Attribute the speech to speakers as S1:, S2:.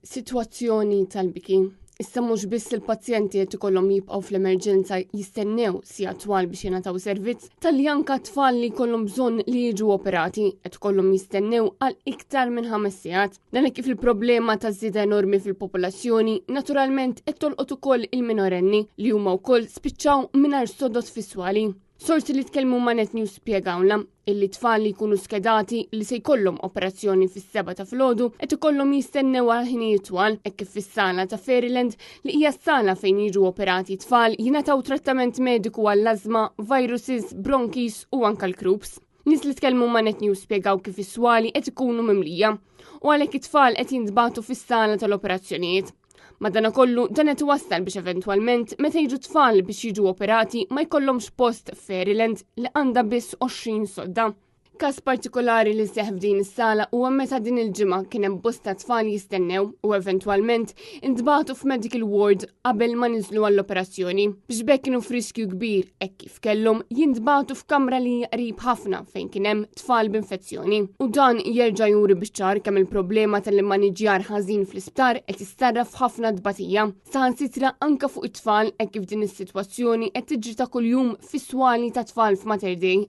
S1: Sitwazzjoni tal-biki. Issa mhux biss il-pazjenti qed ikollhom jibqgħu fl-emerġenza jistennew sigħat twal biex jingħataw servizz, talli anka tfal li jkollhom bżonn li jiġu operati qed ikollhom jistennew għal iktar minn ħames sigħat. Dan hekk kif il-problema ta' żieda enormi fil-popolazzjoni naturalment qed tolqot ukoll il-minorenni li huma wkoll spiċċaw mingħajr sodod fis-swali. Sorsi li tkellmu ma' Net News spjegawna illi tfal li jkunu skedati li se jkollhom operazzjoni fis-seba ta' filgħodu qed ikollhom jistennew għal ħinijiet twal hekk kif fis-sala ta' Fairyland li hija s-sala fejn jiġu operati tfal jingħataw trattament mediku għall-ażma, viruses, bronchis u anka l-krups. Nies li tkellmu ma' Net News spjegaw kif is-swali qed ikunu mimlija u għalhekk it-tfal qed jintbagħtu fis-sala tal-operazzjonijiet. Madanakollu dan qed iwassal biex eventwalment meta jiġu tfal biex jiġu operati ma jkollhomx post f'Fairyland li għandha biss 20 sodda. Każ partikolari li seħ f'din is-sala huwa meta din il-ġimgħa kien hemm bosta tfal jistennew u eventwalment intbagħtu f'medical ward qabel ma niżlu għall-operazzjoni biex b'hekk kienu f'riskju kbir hekk kif kellhom jintbagħtu f'kamra li hija qrib ħafna fejn kien hemm tfal b'infezzjoni. U dan jerġa' juri biċ-ċar kemm il-problema tal-immaniġjar ħażin fl-isptar qed jissarraf f'ħafna tbatija, saħansitra anke fuq it-tfal hekk kif din is-sitwazzjoni qed tiġri ta' kuljum fis-swali ta' tfal f'Mater Dei.